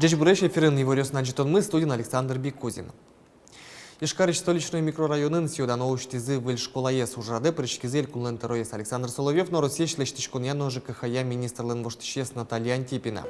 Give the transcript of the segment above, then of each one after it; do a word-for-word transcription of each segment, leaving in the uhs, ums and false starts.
Ӟечбуресь! Эфирын «Иворъёс» но ӝытонмы, студиын Александр Бикузин. Ижкарысь Столичной микрорайонын сӥё-дано усьтӥзы выль школаез. Ужрадэ пыриськизы элькунлэн тӧроез Александр Соловьёв но Россиысь лэсьтӥськонъя но ЖКХ-я министрлэн воштӥсез Наталья Антипина.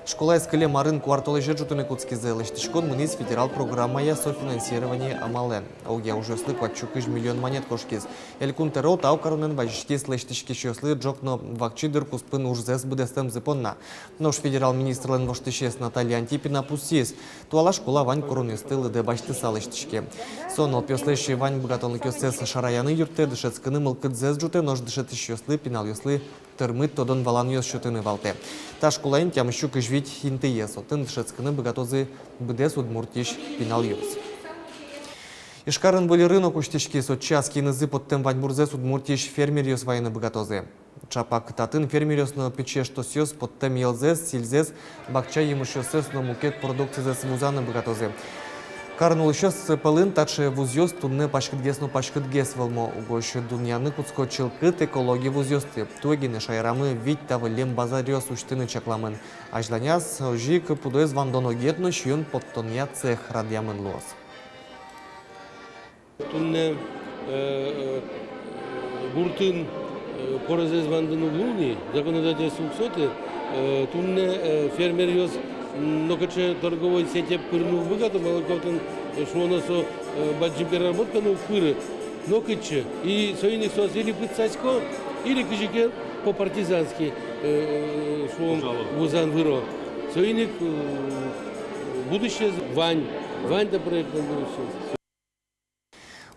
Школаез кылем арын куартолэзе ӝутыны кутскизы. Лэсьтӥськон мынӥз федерал программая софинансирование амалэн. Огъя ужъёслы куать сю кызь миллион манет кошкиз. Элькун тӧро тау каронэн вазиськиз лэсьтӥськисьёслы ӝог но вакчи дыр куспын ужзэс быдэстэмзы понна. Нош федерал министрлэн воштӥсез Наталья Антипина пусйиз: туала школа вань куронъёсты лыдэ басьтыса лэсьтӥське. Со нылпиослэсь вань быгатонлыкъёссэс шараяны юрттэ, дышетскыны мылкыдзэс ӝутэ, нош дышетӥсьёслы, пиналъёслы тырмыт тодон-валанъёс сётыны валтэ. Та школаын тямыс сю кызь вить интыез, отын дышетскыны быгатозы быдэс Удмуртиысь пиналъёс. Ижкарын выль рынок усьтӥськиз. Отчы ас киынызы поттэм ваньбурзэс Удмуртиысь фермеръёс вайыны быгатозы. Ӵапак татын фермеръёс но пичи эштосъёс поттэм йӧлзэс, сӥльзэс, бакча емышъёссэс но мукет продукцизэс вузаны быгатозы. Карын улӥсьёс пӧлын таӵе вузъёс туннэ паськытгес но паськытгес вӧлмо. Угось дунъяны кутско чылкыт экологи вузъёсты. Туэ гинэ шаерамы вить та выллем базаръёс усьтыны чакламын. Азьланяз озьы ик пудоез вандоногет но сиён поттонъя цех радъямын луоз. Туннэ, э, э, гуртын, э, порезэз вандын уг луы ни, законодательство уг сёты, э, туннэ, э, фермеръёс, м, нокыӵе торговой сетье пырыны уг быгато, малы ке отын, э, шуоно со, э, бадӟым переработка но уг пыры нокытчы. И соин ик соос или пытсасько, или кызьы ке по-партизански, э, э, шуом, вузан выро. Соин ик, э, будущее вань, вань та проектлэн будущее.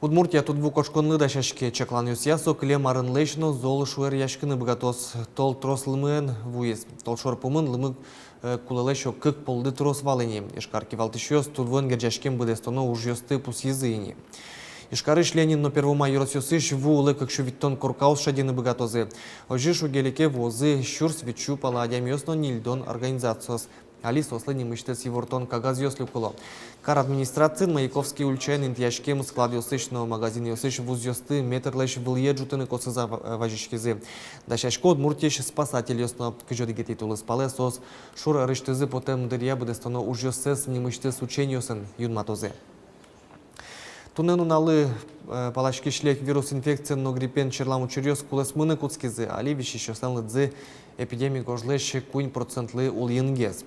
Удмуртия тудву кошконлы дасяське. Чакланъёсъя, со кылем арынлэсь но зол шуэръяськыны быгатоз. Тол трос лымыен вуиз. Толшор пумын лымы, э, кулэлэсь ог кык полды трос вал ини. Ижкар кивалтӥсьёс тудвуэн герӟаськем быдэстоно ужъёсты пусйизы ини. Ижкарысь Ленин но Первомай ёросъёсысь ву улэ кык сю витьтон коркаос шедьыны быгатозы. Озьы шуге-леке вуозы сюрс вить сю пала адямиос но ньыльдон организациос. Али соослы нимысьтыз ивортон кагазъёс люкыло. Кар администрациын Маяковский ульчаын интыяськем складъёсысь но магазинъёсысь вузъёсты метрлэсь вылӥе ӝутыны косыза ва-, вазиськизы. Дасясько Удмуртиысь спасательёс но. Кызь одӥгетӥ тулыспалэ соос шур арысьтызы потэм дыръя быдэстоно ужъёссэс нимысьтыз ученьёсын юнматозы. Туннэ нуналлы, э, паласькись лек вирус инфекциен но гриппен черлам учыръёс кулэсмыны кутскизы. Али висисьёслэн лыдзы эпидеми гожлэсь куинь процентлы улӥнгес.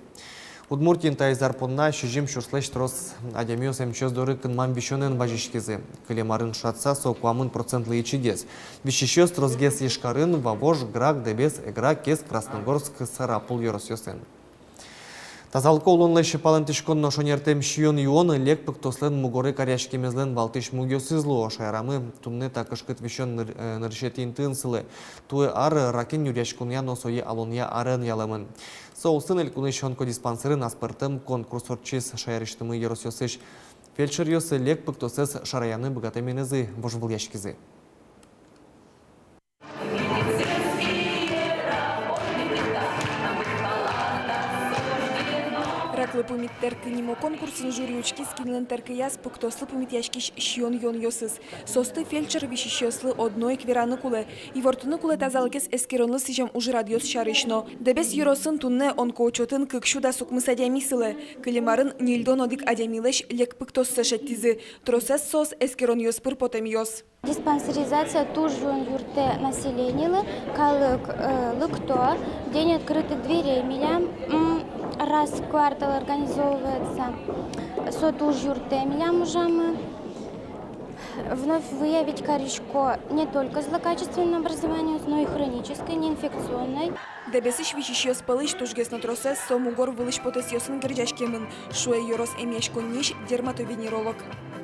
Удмуртиын таиз ар понна сизьым сюрслэсь трос адямиос эмчиос доры кынмам висёнэн вазиськизы. Кылем арын ӵошатыса, со куамын процентлы ичигес. Висисьёс тросгес Ижкарын, Вавож, Грак, Дэбес, Эгра, Кез, Красногорск, Сарапул ёросъёсын. Тазалыко улонлэсь палэнтӥськон но шонертэм сиён-юон лек пыктослэн мугоры каръяськемезлэн валтӥсь мугъёсыз луо. Шаерамы туннэ та кышкыт висён ныр-, э, нырысетӥ интыын сылэ. Туэ ар ракын нюръяськонъя но сое алонъя арен ялэмын. Со улсын элькунысь онкодиспансерын аспӧртэм конкурс ортчиз. Шаерысьтымы ёросъёсысь фельдшеръёс лек пыктосэз шараяны быгатэменызы вожвылъяськизы. «Раклы пумит тэркы» нимо конкурсын жюри учкиз, кинлэн тэркыяз пыктослы пумитъяськись сиён-юонъёсыз. Соосты фельдшер висисьёслы одно ик вераны кулэ. Ивортыны кулэ тазалыкез эскеронлы сӥзем ужрадъёс сярысь но. Дэбес ёросын туннэ онкоучётын кык сю дас укмыс адями сылэ. Кылем арын ньыльдон одӥг адямилэсь лек пыктоссэ шедьтӥзы. Тросэз соос эскеронъёс пыр потэмъёс. Диспансеризация туж юн юрттэ населенилы, калык, э, лыкто, день открытых дверей милям, м, раз в квартал организовывается. Со туж юрттэ милям ужамы. Вновь выявить карисько не только злокачественное образование, но и хроническое, неинфекционное. Дэбесысь висисьёс пӧлысь тужгес но тросэз со мугор вылысь потэсъёсын герӟаськемын, шуэ ёрос эмъяськонниысь дерматовенеролог.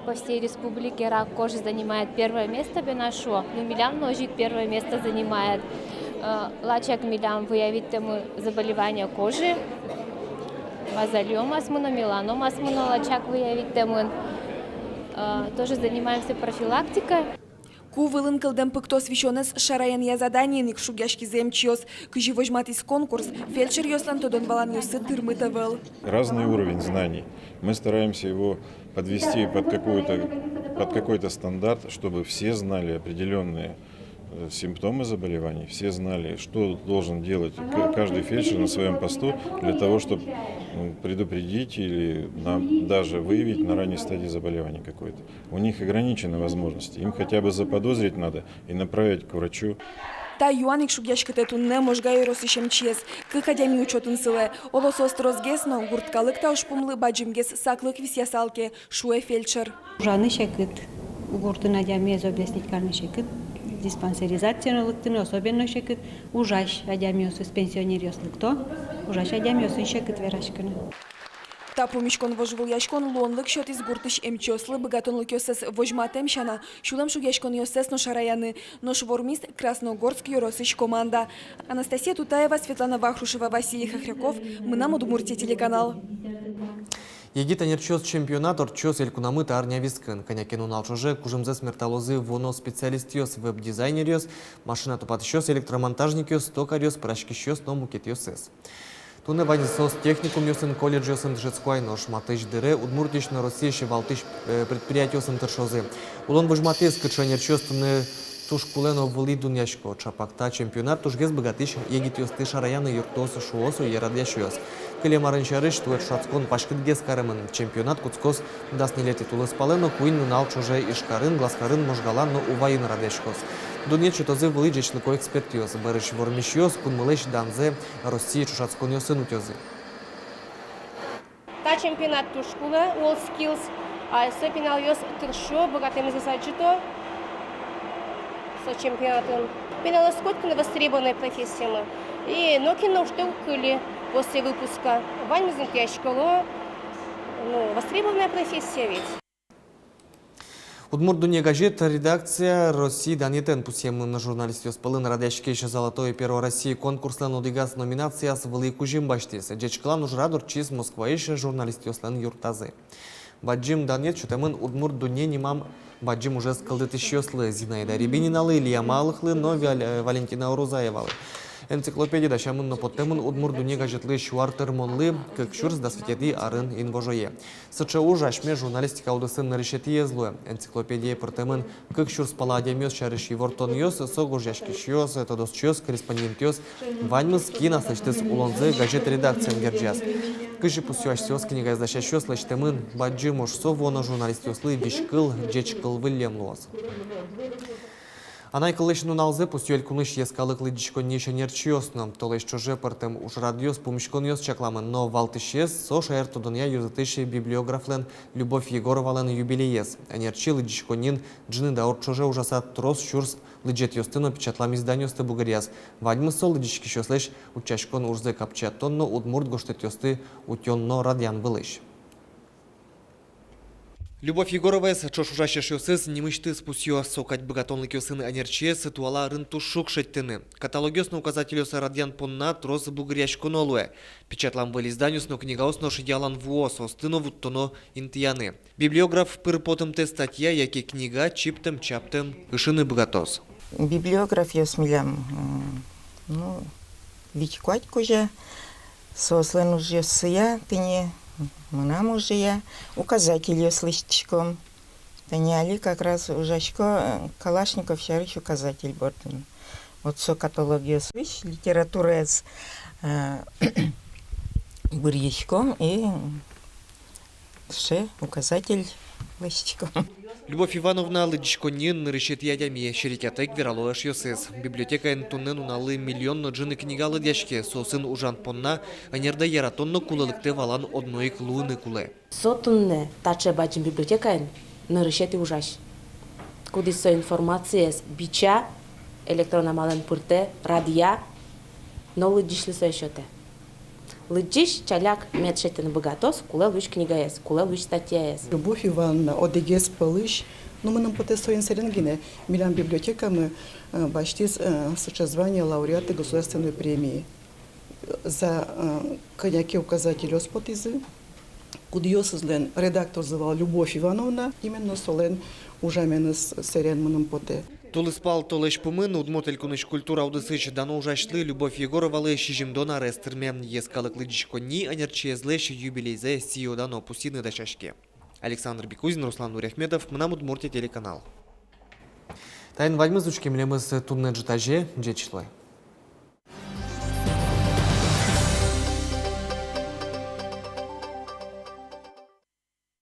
По всей республике рак кожи занимает первое место, бен-а шуо. Ну, милям но озьы ик первое место занимает. Э, лачак милям выявить каримы заболевание кожи, базалиомаосмы но, меланомаосмы но лачак выявить каримы. Э, тоже занимаемся профилактикой. Ку вылын кылдэм пыктос висёнэз шараянъя заданиен ик шугъяськизы эмчиос. Кызьы возьматӥз конкурс, фельдшеръёслэн тодон-валанъёссы тырмыт ӧвӧл. Разный уровень знаний. Мы стараемся его подвести под какую-то, под какой-то стандарт, чтобы все знали определённые Симптомы заболеваний. Все знали, что должен делать к- каждый фельдшер на своем посту для того, чтобы предупредить или на- даже выявить на ранней стадии заболевание какое-то. У них ограничены возможности. Им хотя бы заподозрить надо и направить к врачу. Та юан ик шугъяськытэ туннэ Можга ёросысь эмчиез. Кык адями учётын сылэ. Оло, соос тросгес но, гурт калык та ужпумлы бадӟымгес саклык висъясал ке, шуэ фельдшер. Ужаны секыт, гуртын адямиез объяснить карыны секыт, диспансеризациын лыктыны особенно секыт, ужась адямиосыз, пенсионеръёс лыкто, ужась адямиосын секыт вераськыны. Та пумиськон-вожвылъяськон луонлык сётӥз гуртысь эмчиослы быгатонлыкъёссэс возьматэм сяна, сюлэм шугъяськонъёссэс но шараяны. Нош вормиз Красногорск ёросысь команда. Анастасия Тутаева, Светлана Вахрушева, Василий Хохряков, «Мынам Удмуртие» телеканал. Егит ӧнерчиос чемпионат ортчоз элькунамы та арня вискын. Кӧня ке нунал ӵоже кужымзэс мерталозы вуоно специалистъёс, веб-дизайнеръёс, машина тупатӥсьёс, электромонтажникъёс, токарьёс, пыраськисьёс но мукетъёсыз. Туннэ ваньзы соос техникумъёсын, колледжъёсын дышетско ай, нош матысь дыре Удмуртиысь но Россиысь валтӥсь, э, предприятиосын тыршозы. Улон возьматӥз, кыӵе ӧнерчиос туннэ туж кулэ но вылӥ дунъясько. Ӵапак та чемпионат тужгес быгатӥсь егитъёсты шараяны юрттоз, шуо сое радъясьёс. Кылем арын сярысь, туэ ӵошатскон паськытгес каремын. Чемпионат кутскоз дас ньылетӥ тулыспалэ но куинь нунал ӵоже Ижкарын, Глазкарын, Можгалан но Уваын радъяськоз. Дунъет сётозы вылӥ ӟечлыко экспертъёс, бӧрысь вормисьёс кунмылэсь данзэ Россиысь ӵошатсконъёсын утёзы. Та чемпионат туж кулэ, WorldSkills, а со пиналъёс тыршо, быгатэмзэс адӟыто со чемпионатын. Пиналъёс котьку но востребованной профессиямы. И нокин но ужтэк уг кыльы после выпуска. Ваньмыз интыяськыло, ну, востребованная профессия ведь. «Удмурт дунне» газет редакция Россия данъетэн пусъемын. Журналистъёс пӧлын радъяськись «Золотое перо России» конкурслэн одӥгаз номинацияз вылӥ кузьым басьтӥз. Ӟечкылан ужрад ортчиз Москваысь журналистъёслэн юртазы. Бадӟым данъет сётэмын «Удмурт дунне» нимам бадӟым ужез кылдытӥсьёслы: Зинаида Рябининалы, Илья Малыхлы но Вал- Валентина Орузаевалы. Энциклопедия дасямын но поттэмын «Удмурт дунне» газетлы сю ар тырмонлы, кык сюрс дас витетӥ арын инвожое. Сыӵе уж асьме журналистика удысын нырысетӥез луэ. Энциклопедие пыртэмын кык сюрс пала адямиос сярысь ивортонъёс, со гожъяськисьёс, тодосчиос, корреспондентъёс, ваньмыз, кин аслэсьтыз улонзэ газет редакциен герӟаз. Кызьы пусъё асьсэос книгаез дасясьёс, лэсьтэмын бадӟым уж, со вуоно журналистъёслы визькыл, ӟечкыл выллем луоз. Анай кыллэсь нуналзэ пусъё элькунысь йӧскалык лыдӟиськонниысь ӧнерчиос но. Толэзь ӵоже пӧртэм ужрадъёс, пумиськонъёс чакламын, но валтӥсез — со шаертодонъя ёзэтысь библиографлэн Любовь Егоровалэн юбилеез. Ӧнерчи лыдӟиськонниын ӝыны даур ӵоже ужаса, трос сюрс лыдӟетъёсты но печатлам изданиосты бугыръяз. Ваньмыз со лыдӟиськисьёслэсь утчаськон ужзэ капчиятон но удмурт гожтэтъёсты утён но радъян вылысь. Любовь Егороваез ӵош ужась эшъёсыз нимысьтыз пусъё. Со кадь быгатонлыкъёсын ӧнерчиез туала арын туж шуг шедьтыны. Каталогъёс но указательёс радъян понна трос бугыръяськоно луэ. Печатлам выль изданиос но книгаос нош ялан вуо, соосты но вуттоно интыяны. Библиограф пыр потымтэ статья яке книга чиптэм-чаптэм ышыны быгатоз. Библиографъёс милям, м, ну, вить-куать кузя, соослэн ужъёссыя, тӥни мынам ужъя, указательёс лэсьтӥськом. Тӥни али как раз ужасько, э, Калашников сярысь указатель бордын. Вот со каталогъёсысь литератураез, э, быръиськом и сыӵе указатель лэсьтӥськом. Любовь Ивановна лыдӟиськонниын нырысетӥ адями, серекъятэк верало эшъёсыз. Библиотекаын туннэ нуналлы миллион но ӝыны книга лыдъяське, соосын ужан понна ӧнердэ яратон но кулэлыктэ валан одно ик луыны кулэ. Со туннэ таӵе бадӟым библиотекаын нырысетӥ ужась, кудӥз со информациез бича, электрон амалэн пыртэ, радъя но лыдӟисьлы сое сётэ. Лыдӟись ӵаляк мед шедьтыны быгатоз кулэ луись книгаез, кулэ луись статьяез. Любовь Ивановна одӥгез пӧлысь, ну, мыным потэ, соин сэрен гинэ милям библиотекамы, э, басьтӥз, э, сыӵе звание лауреата государственной премии. За, э, кӧня ке указательёс потӥзы, кудъёсызлэн редакторзы вал Любовь Ивановна, именно солэн ужаменыз сэрен, мыным потэ. Тулыспал толэзь пумын Удмурт Элькунысь культура удысысь дано ужасьлы Любовь Егоровалы сизьымдон арес тырме. Йӧскалык лыдӟиськонни ӧнерчиезлэсь юбилейзэ сӥё-дано пусйыны дасяське. Александр Бекузин, Руслан Нуриахметов, «Мынам Удмуртие» телеканал. Таин ваньмыз. Учке милемыз туннэ ӝытазе. Ӟеч луэ.